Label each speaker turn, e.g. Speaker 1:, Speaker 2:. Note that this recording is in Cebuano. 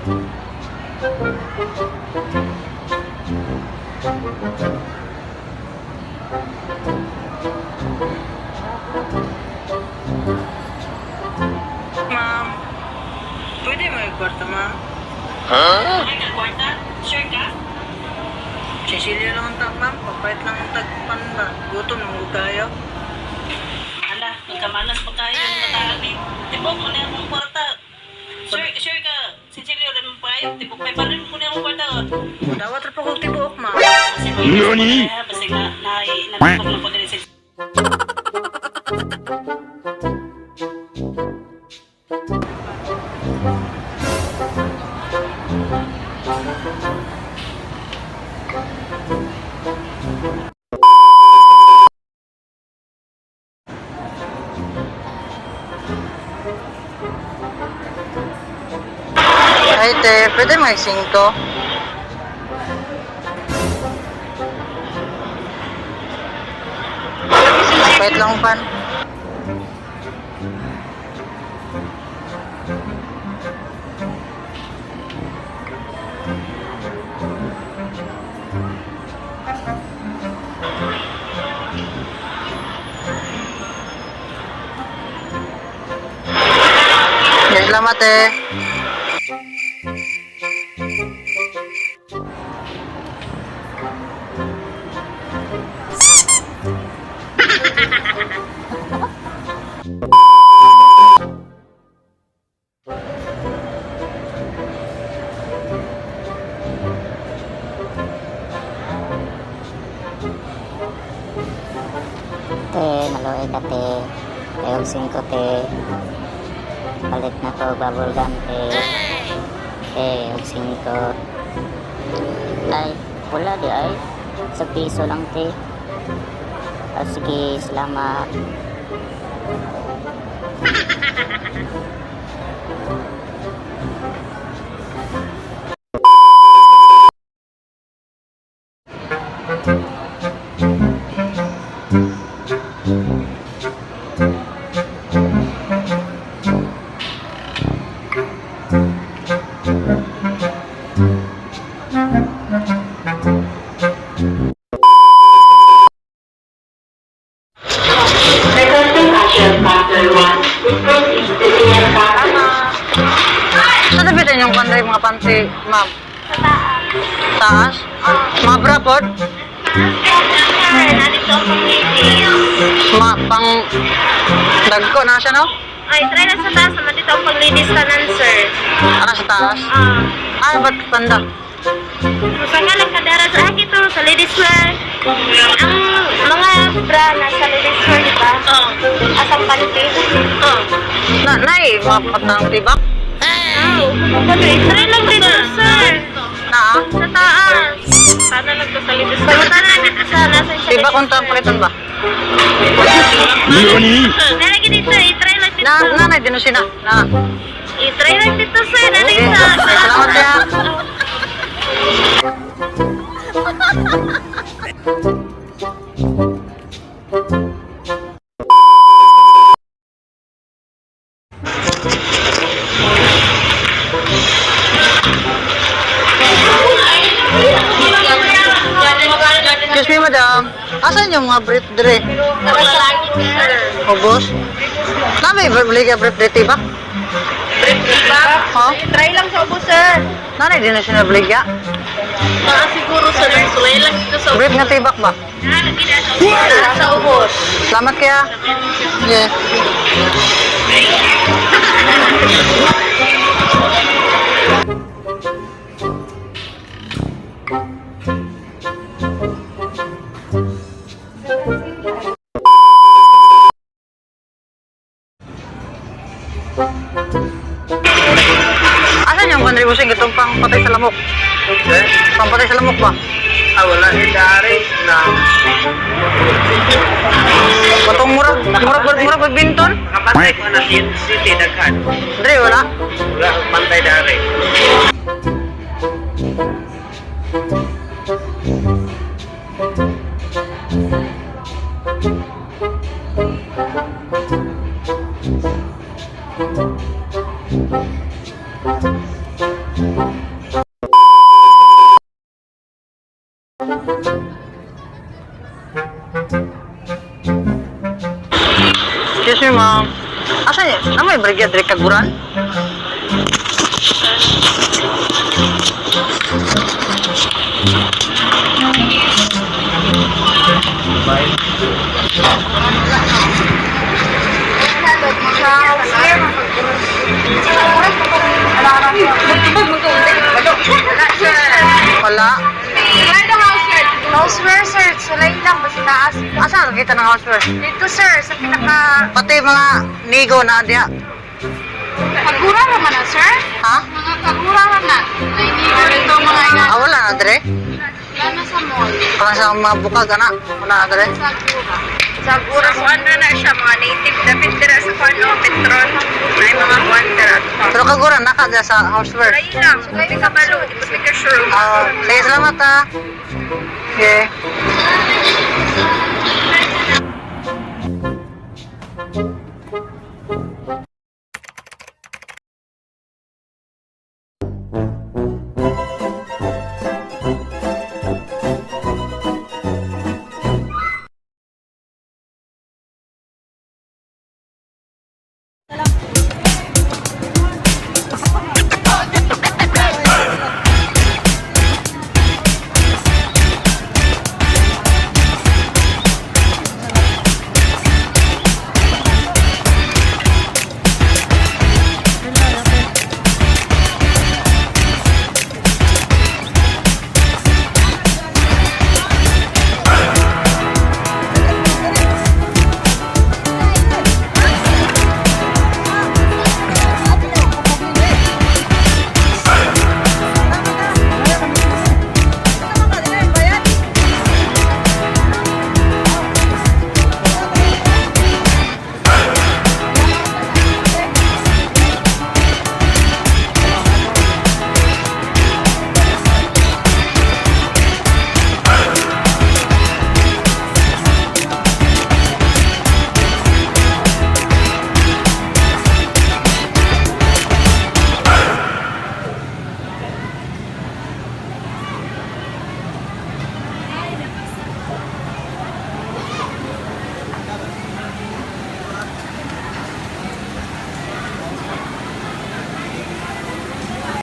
Speaker 1: Ma'am, pwede mo yung kwarta, ma'am?
Speaker 2: Huh?
Speaker 1: Ay, ka kwarta? Sure ka? Cecilia lang ang tag, ma'am. Papait lang ang tagpan ba? Gutom nung kayo. Ala, nagkamalas pa kayo ng bataan eh. Tibok mo na akong kwarta. Sure, sure ka. Cecilio rin mo pa kayo. Tibok pa rin mo na akong kwarta. Dawat ra pa kong tibuok, ma'am.
Speaker 2: Nani?
Speaker 1: Basta na, na, na, na, po din si Ay, te, pwede may 5? Wait lang, pan. Salamat, eh.
Speaker 3: Te, maluoy ka te. Kayong 5 te. Palit na ko bubble gum te. Te, og 5. Ay, wala di ay. Sa piso lang te. Ah, sige, salamat.
Speaker 1: Sa tabi yung kanday mga panty, ma'am?
Speaker 4: Sa taas.
Speaker 1: Taas? Mga bra pod?
Speaker 4: Sir, nandito ang pang-ladies.
Speaker 1: Ma, pang dagko na siya, no?
Speaker 4: Ay, try lang sa taas. Naman dito ang pang-ladies tanan, sir.
Speaker 1: Ano sa taas?
Speaker 4: Ah.
Speaker 1: Ay, ba't tanda?
Speaker 4: Sa nga lang kadara sa akin ito, sa ladies wear. Ang mga bra nasa ladies wear, di ba? Oo. Asang panty. Oo.
Speaker 1: Na, nay, mga patang tibak?
Speaker 4: Oh. Try lang dito, sir.
Speaker 1: Na, ah?
Speaker 4: Sa taas. Sana lang to sa ladies wear. Sana lang dito sa nasa sa
Speaker 1: Tibak kung taang palitan ba?
Speaker 2: NANI?
Speaker 4: Nalagay dito, i-try lang dito.
Speaker 1: Na, nanay, dinusin na. Na.
Speaker 4: I-try lang dito, sir. Nalagay
Speaker 1: Sige,
Speaker 4: sa...
Speaker 1: salamat kaya. Excuse me, madam. Asan yung mga brief dire? Ubos? Na may brief brief dire, ba?
Speaker 4: Brief ba?
Speaker 1: Ha?
Speaker 4: Try lang sa ubos, sir.
Speaker 1: Nanay, di na siya nabligya.
Speaker 4: Baka siguro sa nurse, way lang dito sa
Speaker 1: Brief nga tibak ba?
Speaker 4: Sa ubos.
Speaker 1: Salamat kaya. Yeah. Asan yung contribution itong pang patay sa lamok?
Speaker 5: Eh?
Speaker 1: Pang patay sa lamok ba?
Speaker 5: Ah, wala. Eh, dari na.
Speaker 1: Patong murag, murag, murag, badminton?
Speaker 5: Nakapantay ko na City, daghan.
Speaker 1: Dre, wala.
Speaker 5: Wala akong pantay dari.
Speaker 1: Ma'am. Asa niya? Na may brigade diri kaguran? Wala.
Speaker 4: Houseware, sir. Sulay lang. Basta taas.
Speaker 1: Asa nakita ng houseware?
Speaker 4: Dito, sir. Sa pinaka.
Speaker 1: Pati mga nigo na diha.
Speaker 4: Kagura naman na, sir.
Speaker 1: Ha?
Speaker 4: Mga kagura na. Nainigo dito mga ina.
Speaker 1: Ah, wala na dire.
Speaker 4: Wala na sa mall.
Speaker 1: Para sa mga bukag ana, wala na dire.
Speaker 4: Sagura. Sagura. Kuan na na siya. Mga native. Dapat dira sa kuan no? Petron. Ay mga kuan dira.
Speaker 1: Pero kaguran naka diha sa houseware.
Speaker 4: Sulay lang. Sulay ka balo. Di pa ka sure.
Speaker 1: Ah, sige, salamat ha. Okay.